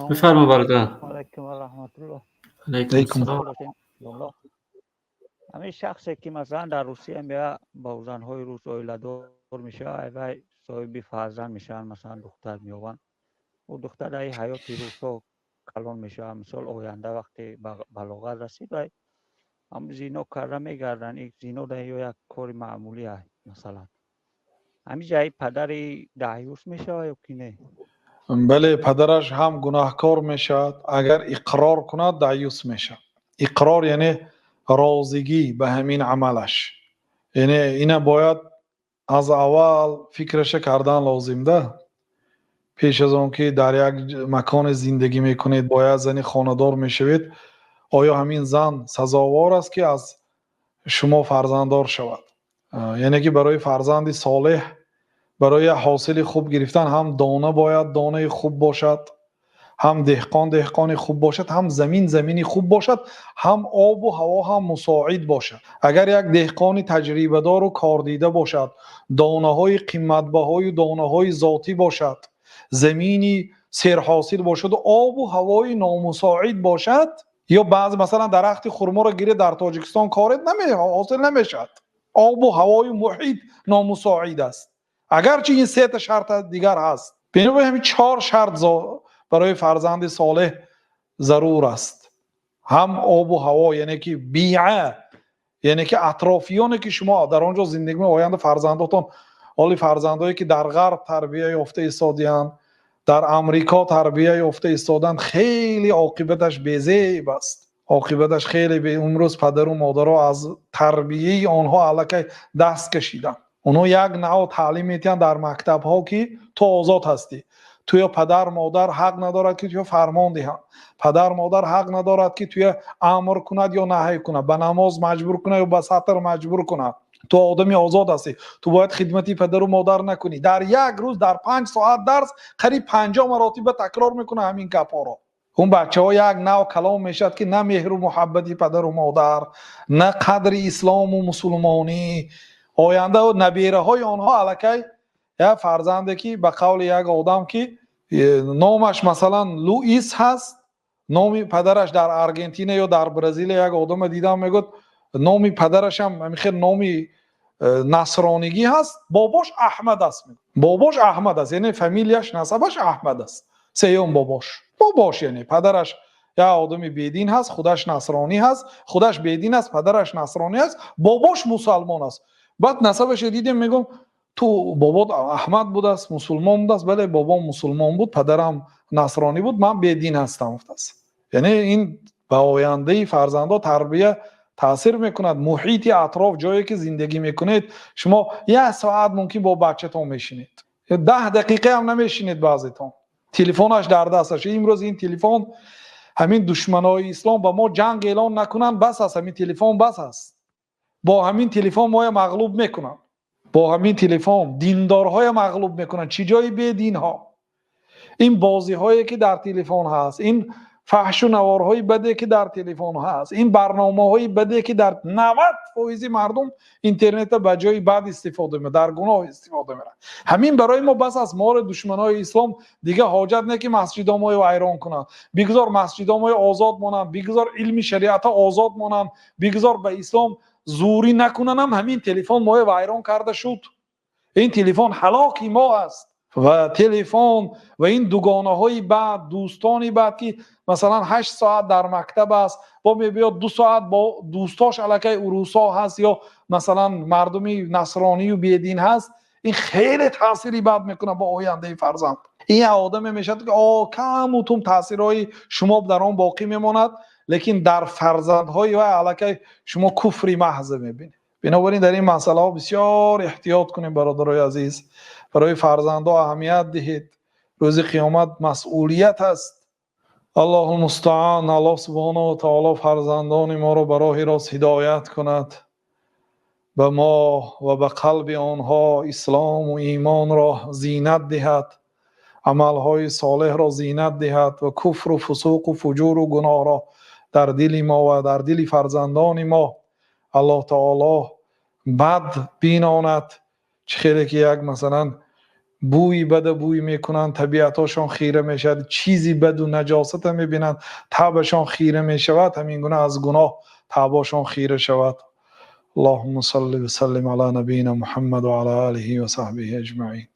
Бифармо, бародар. Алайкум ва раҳматуллоҳ. Алайкум ассалом. Ҳамин шахсе, ки масалан дар Русия меояд, бо занҳои рус оиладор мешавад, вай соҳиби фарзанд мешаванд, масалан, духтар меёбанд, ӯ духтар дар ҳаёти русҳо калон мешавад. Мисол, оянда вақте ба балоғат расид, вай ҳам зино карда мегарданд. Зино дар ё як кори маъмулӣ аст, масалан, ҳамин ҷаи падари даъюс мешавад ё ки не? Бале, падараш ҳам гунаҳкор мешавад. Агар иқрор кунад, даъюс мешавад. Иқрор яъне розигӣ ба ҳамин амалаш. Яъне ина бояд аз аввал фикраша кардан лозим да. Пеш аз он ки дар як маконе зиндагӣ мекунед, бо як зани хонадор мешавед, оё ҳамин зан сазовор аст, ки аз шумо фарзанддор шавад? Яъне ки барои фарзанди солеҳ, барои ҳосили хуб гирифтан ҳам дона бояд донаи хуб бошад, ҳам деҳқон деҳқони хуб бошад, ҳам замин замини хуб бошад, ҳам обу ҳаво ҳам мусоид бошад. Агар як деҳқони таҷрибадору кордида бошад, донаҳои қиматбаҳою донаҳои зотӣ бошад, замини серҳосил бошаду обу ҳавои номусоид бошад, ё баъзе, масалан, дарахти хурморо гиред, дар Тоҷикистон коред, ҳосил намешавад. Обу ҳавои муҳит номусоид аст, агарчи ин сета шарт дигар ҳаст. Бинобар ҳамин чор шарт барои фарзанди солеҳ зарур аст: ҳам обу ҳаво, яъне ки биа, яъне ки атрофиёне, ки шумо дар он ҷо зиндагӣ, оянда фарзандотон. Ҳоли фарзандое, ки дар Ғарб тарбия ёфта истодиянд, дар Амрико тарбия ёфта истоданд, хеле оқибаташ безеб аст, оқибаташ хеле. Имрӯз падару модаро аз тарбияи онҳо аллакай даст кашиданд. Онҳо як нав таълим медиҳанд дар мактабҳо, ки ту озод ҳастӣ, туё падар модар ҳақ надорад, ки туё фармон диҳанд, падар модар ҳақ надорад, ки туя амр кунад ё наҳй кунад, ба намоз маҷбур кунад ё ба сатр маҷбур кунад. Ту одами озод ҳастӣ, ту бояд хидмати падару модар накунӣ. Дар як рӯз, дар 5 соат дарс қариб 50 маротиба такрор мекунад ҳамин гапҳоро. Он бачаҳо як нав калом мешавад, ки на меҳру муҳаббати падару модар, на қадри ислому мусулмонӣ. Оянда набераҳои онҳо аллакай як фарзанде, ки ба қавли як одам, ки номаш, масалан, Луис ҳаст, номи падараш дар Аргентина ё дар Бразилия як одама дидам, мегӯяд, номи падарашам ҳамин номи насронигӣ ҳаст, бобош Аҳмад аст, бобош Аҳмад аст, яъне фамилияш, насабаш Аҳмад аст. Сеюм бобош, бобош, яъне падараш як одами бедин ҳаст, худаш насронӣ ҳаст, худаш бедин аст, падараш насронӣ аст, бобош мусалмон аст. Баъд насабаше дидем, мегӯм: «Ту бобот Аҳмад будааст, мусулмон будааст?» «Бале, бобом мусулмон буд, падарам насронӣ буд, ман бедин ҳастам», гуфтааст. Яъне ин ба ояндаи фарзандо тарбия таъсир мекунад. Муҳити атроф, ҷое ки зиндагӣ мекунед. Шумо як соат мумкин бо бачатон мешинед, 10 дақиқаам намешинед, баъзетон телефонаш дар дасташ. Имрӯз ин телефон, ҳамин душманои ислом ба мо ҷанг эълон накунанд, бас аст, ҳамин телефон бас аст. Бо ҳамин телефон моя мағлуб мекунанд, бо ҳамин телефон диндорҳоя мағлуб мекунанд, чӣ ҷои бединҳо. Ин бозиҳое, ки дар телефон ҳаст, ин фаҳшу наворҳои баде, ки дар телефон ҳаст, ин барномаҳои баде, ки дар 90 фоизи мардум интернета ба ҷои бад истифода мебарад, дар гуноҳ истифода мебарад. Ҳамин барои мо бас аст. Моро душманои ислом дигар ҳоҷат не, ки масҷидо моро вайрон кунанд. Бигзор масҷидо моро озод монанд, бигзор илми шариата озод монанд, бигзор ба ислом зӯрӣ накунанам, ҳамин телефон моро вайрон карда шуд. Ин телефон ҳалоки мо аст. Ва телефон ва ин дугонаҳои бад, дӯстони бад, ки масалан 8 соат дар мактаб аст, бо мебиёд 2 соат бо дӯстош аллакай урусо ҳаст ё масалан мардуми насронию бедин ҳаст, ин хеле таъсири бад мекунад ба ояндаи фарзанд. Ин як одаме мешавад, ки каму тум таъсирҳои шумо дар он боқӣ мемонад, лекин дар фарзандҳои вай аллакай шумо куфри маҳза мебинед. Бинобар ин дар ин масъалаҳо бисёр эҳтиёт кунем, бародарои азиз. Барои фарзандҳо аҳамият диҳед, рӯзи қиёмат масъулият аст. Аллоҳу мустаан. Аллоҳ субҳонаҳу ва таоло фарзандони моро ба роҳи рост ҳидоят кунад, ба мо ва ба қалби онҳо ислому имонро зинат диҳад, амалҳои солеҳро зинат диҳад ва куфру фусуқу фуҷуру гуноҳро дар дили мо ва дар дили фарзандони мо Аллоҳ таоло бад бинонад. Чӣ хеле ки як, масалан, Бӯи бада бӯй мекунанд, табиатҳошон хира мешавад, чизи баду наҷосата мебинанд, табашон хира мешавад. Ҳамин гуна аз гуноҳ табошон хира шавад. Аллоҳумма салли ва саллим ала набийина Муҳаммад ва ала олиҳи ва саҳбиҳи аҷмаин.